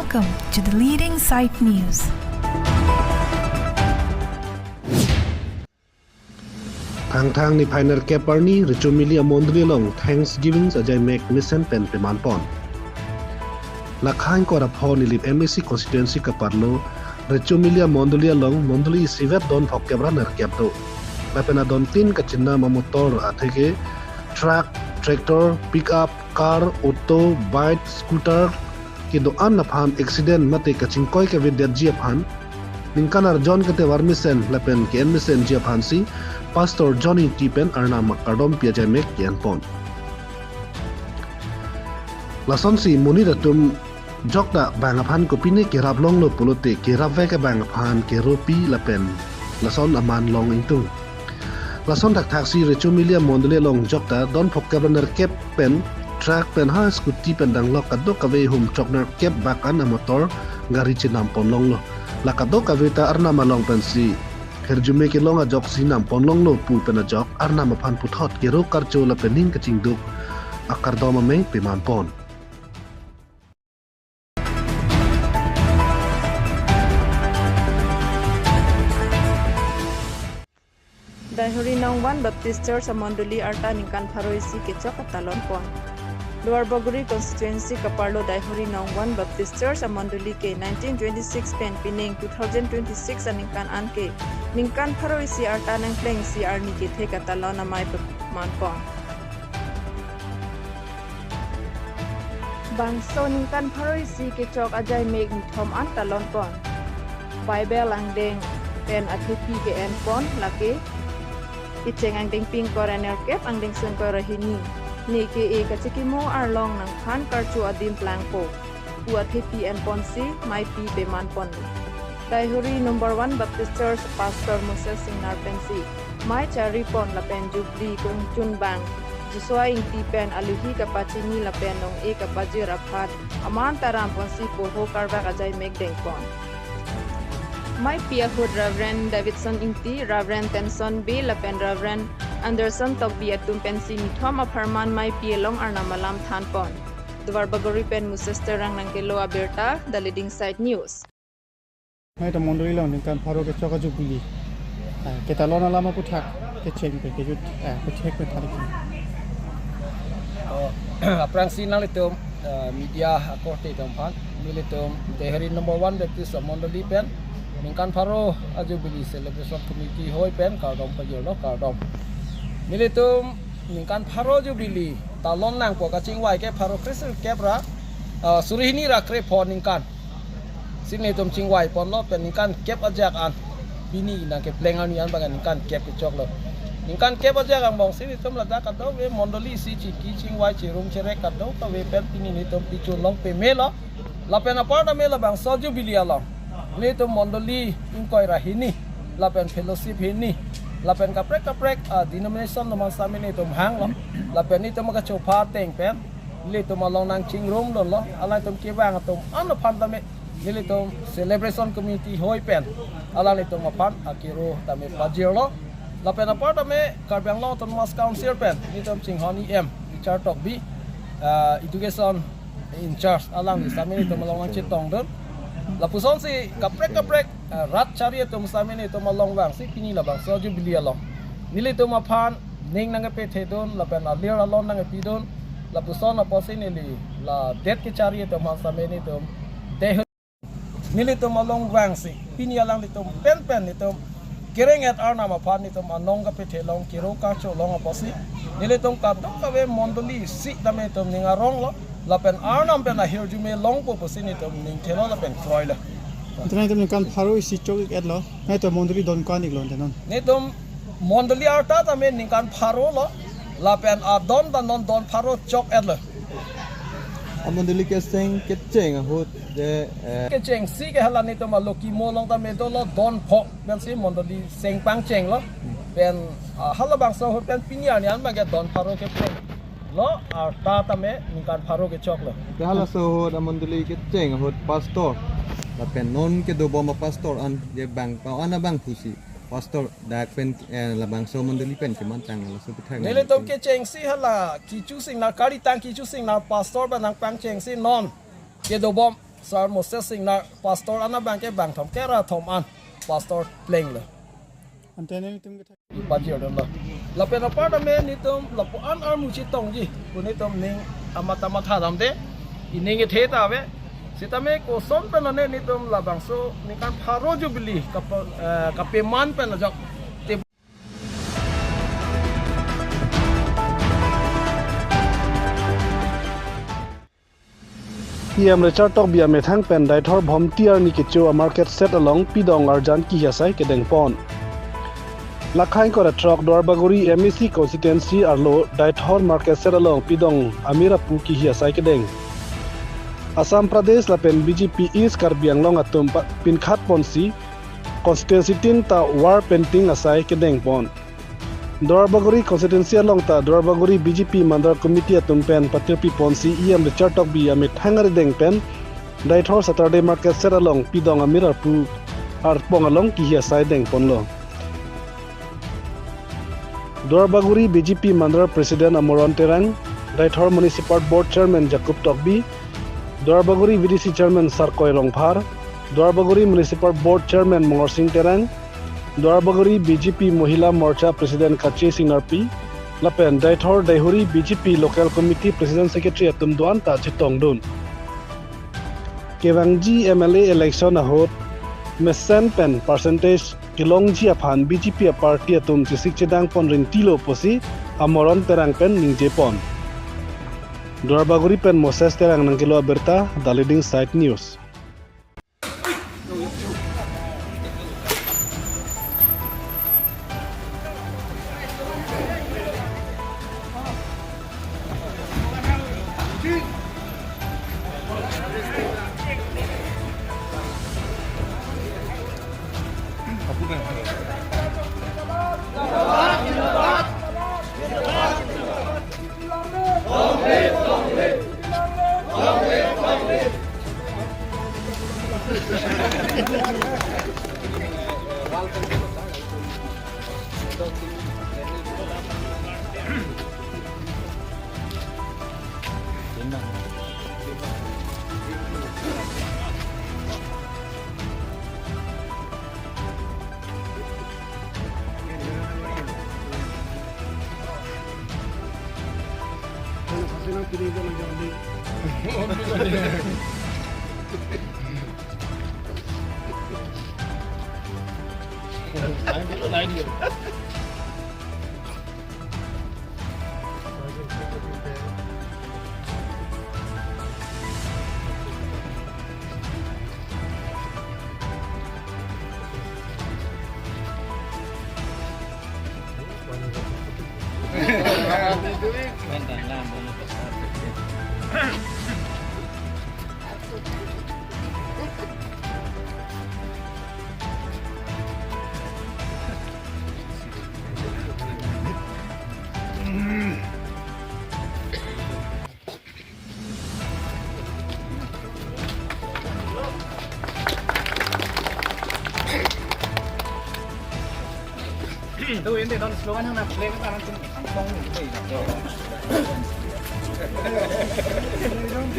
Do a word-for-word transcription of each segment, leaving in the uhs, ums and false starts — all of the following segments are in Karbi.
Welcome to the leading site news. Thangthang niphai nerkep arni Richomili amondoli along Thanksgiving ajaimek mesen pen pemanpon. Lakhain kora pho Nilip M A C constituency kaparlo Richomili amondoli along mondoli isivet don phokep ra nerkep do. Lapen adon tin kachinnam amotor atheke truck, tractor, pickup, car, auto, bike, scooter kedo-an aphan accident mate kachingkoi kavedetji aphan ningkan arjon ketevar mesen lapen ke-en mesenji aphansi Pastor John Ingti pen Arnam akardom pi ajaimek ke-enpon. Lasonsi monit atum jokta bang aphan kopine kerap longlo pulote kerapvek abang aphan keropi lapen lason aman long ingtung. Lason thakthaksi Richomili amondoli along jokta don phokep ra nerkep pen truck pen ha scooty pen danglok kadokave hum chok nerkep bak an amotor gari chenam pon longlo. La kadokave ta Arnam along pensi hirjume kelong ajoksi nam pon longlo pu pen ajok Arnam aphan puthot kero karcho lapen ning kachingduk akardom amei pemanpon. Daihori Nong One Baptist Church amondoli arta ningkan pharo isi kechok atalon pon. Duarbagori constituency kaparlo Daihori Nong One Baptist Church amondoli ke nineteen twenty-six pen pining two thousand twenty-six aningkan an ke ningkan pharo isi arta nangplengsi arni kethek atalon amei pemanpon. Bangso ningkan pharo isi kechok ajaimek nithom an talon pon. Bible angdeng pen athepi ke-enpon lake kecheng angdeng ping kor ra nerkep angdeng sung kor ra hini. Ne ke-e kachekimo arlong nangphan karcho adim plangpo pu athepi enponsi mei pi pemanpon. Daihori number one Baptist Church Pastor Moses Singnar pensi mei charipon lapen Jubilee kungchun bang Joshua Ingti pen aluhi kapachini lapen nong-e kapajir aphan aman taram ponsi poho karvak ajaimek dengpon. Mei pi ahut Reverend Davidson Ingti, Reverend Tenson Bey lapen Reverend Anderson Tokbi atum pensi nithom apharman mei pi along Arnam alam thanpon. Duarbagori pen Moses Terang nangkelo abirta, The Leading Site News. Mei ta mondoli along ningkan pharo kechok a-Jubilee, ah, ketalon alam aputhak kecheng pen kejut, ah, kechek pen thari kin. Oh, aphrangsi nanglitum, ah, media akorte atum aphan, nelitum Daihori number one Baptist amondoli pen ningkan pharo a-Jubilee celebration committee hoi pen kardom pajirlo, kardom. Nelitum ningkan pharo Jubilee talon nangpo kachingvai ke pharo kresirkep ra, ah, suri hini ra krepho ningkan si nelitum chingvai ponlo pen ningkan kep ajak an pini nangkepleng arni an bang ningkan kep kechoklo. Ningkan kep ajak angbongsi nelitum ladak kadokave mondoli isi chiki chingvai chirum cherek kadokave pen pini nelitum pichun long pemelo. Lapen apar tame labangso Jubilee along nelitum mondoli ingkoi ra hini lapen fellowship hini lapen kaprek kaprek, ah, denomination atum an sami nelitum hanglo. Lapen nelitum kachopha ateng pen nelitum along nangchingrum dunlo, alangtum kevang atum an aphan tame nelitum celebration committee hoi pen alanglitum aphan akero tame pajirlo. Lapen apar tame Karbi Anglong Autonomous Council pen nelitum chinghon E M Richard Tokbi, ah, education in charge alangli sami nelitum along nangchetongdun. Lapusonsi kaprek kaprek, ah, rat chari atum sami nelitum along vangsi pini labangso Jubilee along nelitum aphan ning nangkepethedun lapen alir alon nangkepidun. Lapuson apotsi neli ladet kechari atum aphan sami nelitum Daihori nelitum along vangsi pini alanglitum penpen nelitum kereng-et Arnam aphan nelitum anong kapethe long kero karcho long apotsi nelitum kadokave mondoli isi tame nelitum ning aronglo lapen Arnam pen ahirjume longpo pusi nelitum ning thelo lapen kroilo. Ante nanglitum ningkan pharo isi chok-ik-etlo, nanglitum mondoli don ko-an iklo ante non? Nelitum mondoli arta tame ningkan pharo lo, lapen adon ta non don pharo chok-etlo. Amondoli kecheng kecheng ahut je, eh, kechengsi ke hala nelitum alokimo along tame dolo don pho pensi mondoli seng pangchenglo. Pen, ah, halabangso ahut pen pini arni an bang ke don pharo keplenglo, arta tame ningkan pharo kechoklo. Ke halaso ahut amondoli kecheng ahut pastor lapen non kedobom apastor an je bang ko-an abang pusi pastor dak pen, eh, labangso mondoli pen kemantang laso aphuthak nelitum kechengsi hala Kichu Singnar, Karitang Kichu Singnar pastor bang nangpangchengsi non kedobom Sar Moses Singnar, pastor an abang ke bangthom kera thom an pastor plenglo. Ante nelitum ke pajir dam lo. Lapen apar tame nelitum lapuan armu chetongji pu nelitum ning amat amat tha damde, ining ethe ta ave. Sitame koson pen lone nelitum labangso ningkan pharo jubilee kapa-, eh, kapeman pen ajok te E M Richard Tokbi amethang pen Deithor Bhomti arni kecho a market shed along pidong arjan kihi asai kedengpon. Lakhai kora throk Duarbagori M A C constituency arlo Deithor market shed along pidong amir apu kihi asai kedeng. Assam Pradesh lapen B J P East Karbi Anglong atum pa-, pinkhat ponsi constituency tin ta wall painting asai kedengpon. Duarbagori constituency along ta Duarbagori B J P Mandal Committee atum pen patirpi ponsi E M Richard Tokbi amethang arideng pen Deithor Saturday market shed along pidong amir apu arpong along kihi asai dengponlo. Duarbagori B J P Mandal President Amoron Terang, Deithor Municipal Board Chairman Jacob Tokbi, Duarbagori V D C Chairman Sarkoi Rongphar, Duarbagori Municipal Board Chairman Mongorsing Terang, Duarbagori B J P Mohila Morcha President Kache Singnarpi, lapen Deithor Deihori B J P Local Committee President Secretary atum do-an ta chetongdun. Kevangji M L A election ahut mesen pen percentage kelongji aphan B J P a party atum chesik chedang pon rintilo pusi Amoron Terang pen ningjepon. Duarbagori pen Moses Terang nangkelo abirta, The Leading Side News.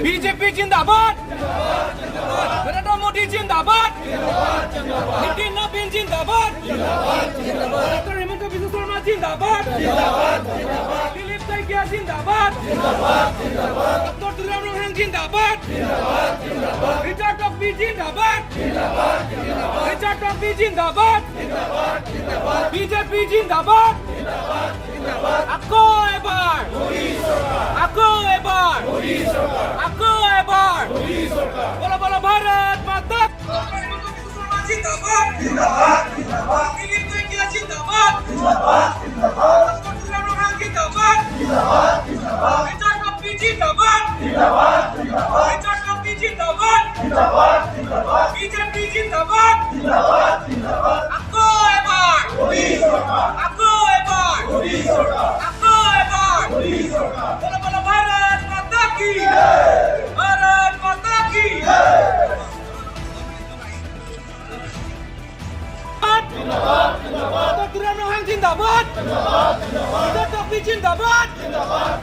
B J P zindabad! Narendra Modi zindabad! Nitin Nabin zindabad! Doctor Himanta Biswa Sarma zindabad! Dilip Saikia zindabad! Doctor Tuliram Ronghang zindabad! Richard Tokbi zindabad! Richard Tokbi zindabad! B J P zindabad! Ako ebar! Ako ebar! Ako ebar! Bolo bolo Bharat Mata ki! Zindabad! Zindabad! Zindabad! Zindabad! Zindabad! Zindabad! Zindabad! Richard Tokbi zindabad! Zindabad! Zindabad! Richard Tokbi zindabad! Zindabad! Zindabad! B J P zindabad! Zindabad! Zindabad! Ako ebar! Modi sorkar! Ako ebar! Modi sorkar! Ako ebar! Modi sorkar! Bolo bolo Bharat Mata ki! Jai! Bharat Mata ki! Jai! Zindabad! Zindabad! Doctor Tuliram Ronghang zindabad! Zindabad! Zindabad! Richard Tokbi zindabad! Zindabad!